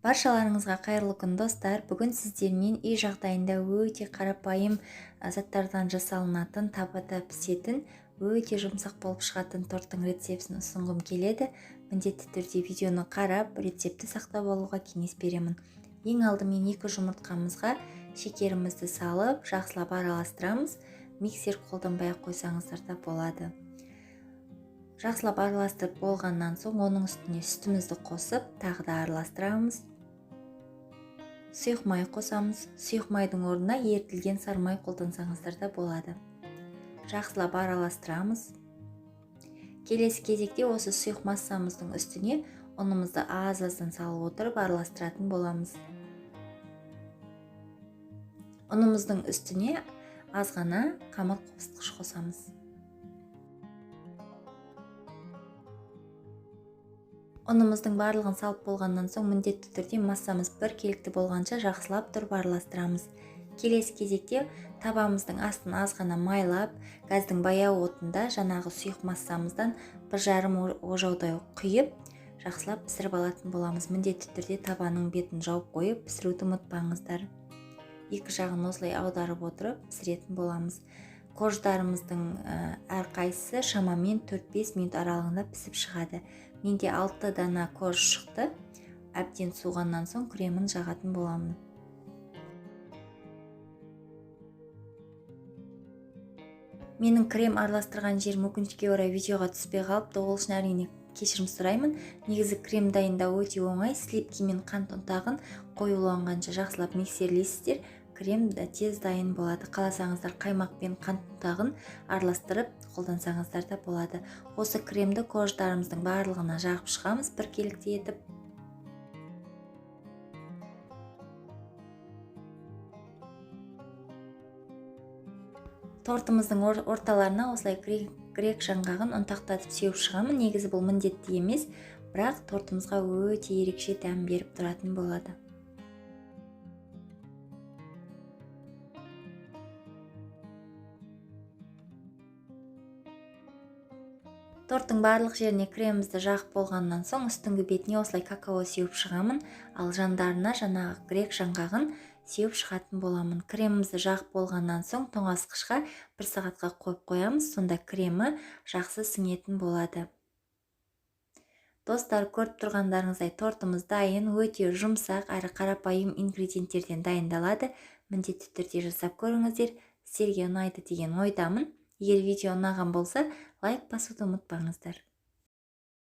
Баршаларыңызға қайырлы күн, достар. Бүгін сіздермен үй жағдайында өте қарапайым заттардан жасалынатын, табада пісетін, өте жұмсақ болып шығатын торттың рецептін ұсынғым келеді. Міндетті түрде видеоны қарап, рецептті сақтап алуға кеңес беремін. Ең алдымен 2 жұмыртқамызға шекерімізді салып, жақсылап араластырамыз. Миксер қолданбай ақ қойсаңыздар да болады. Жақсылап араластырып болғаннан соң оның үстіне сүтімізді қосып, тағы да араластырамыз. Сұйық май қосамыз. Сұйық майдың орнына ерітілген сары май қолдансаңыздар да болады. Жақсылап араластырамыз. Келесі кезекте осы сұйық массамыздың үстіне ұнымызды аз-аздан салып отырып араластыратын боламыз. Ұнымыздың үстіне аз ғана қамыр қопсытқыш қосамыз. Ұнымыздың барлығын салып болғаннан соң міндетті түрде массамыз біркелікті болғанша жақсылап тұрып араластырамыз. Келесі кезекте табамыздың астын аз ғана майлап, газдың баяу отында жаңағы сұйық массамыздан 1,5 ожаудай құйып, жақсылап пісіріп алатын боламыз. Міндетті түрде табаның бетін жауып қойып пісіруді ұмытпаңыздар. Екі жағын осылай аударып отырып пісіретін боламыз. Корждарымыздың әрқайсысы шамамен 4-5 минут аралығында пісіп шығады. Менде 6 дана корж шықты. Әбден суығаннан соң кремін жағатын боламын. Менің крем араластырған жерім өкінішке орай видеоға түспей қалыпты, ол үшін әрине кешірім сұраймын. Негізі крем дайындау өте оңай. Сливки мен қант ұнтағын қоюланғанша жақсылап миксерлейсіздер. Крем де тез дайын болады. Қаласаңыздар қаймақ пен қант ұнтағын араластырып қолдансаңыздар да болады. Осы кремді корждарымыздың барлығына жағып шығамыз біркелікті етіп. Тортымыздың орталарына осылай грек жаңғағын ұнтақтатып сеуіп шығамын. Негізі бұл міндетті емес, бірақ тортымызға өте ерекше дәм беріп тұратын болады. Торттың барлық жеріне кремімізді жағып болғаннан соң үстіңгі бетіне осылай какао сеуіп шығамын, ал жандарына жаңағы грек жаңғағын сеуіп шығатын боламын. Кремімізді жағып болғаннан соң тоңазытқышқа 1 сағатқа қойып қоямыз, сонда кремі жақсы сіңетін болады. Достар, көріп тұрғандарыңыздай тортымыз дайын, өте жұмсақ әрі қарапайым ингредиенттерден дайындалады. Міндетті түрде жасап көріңіздер, сіздерге ұнайды деген ойдамын. Егер видео ұнаған болса, лайк басуды ұмытпаңыздар.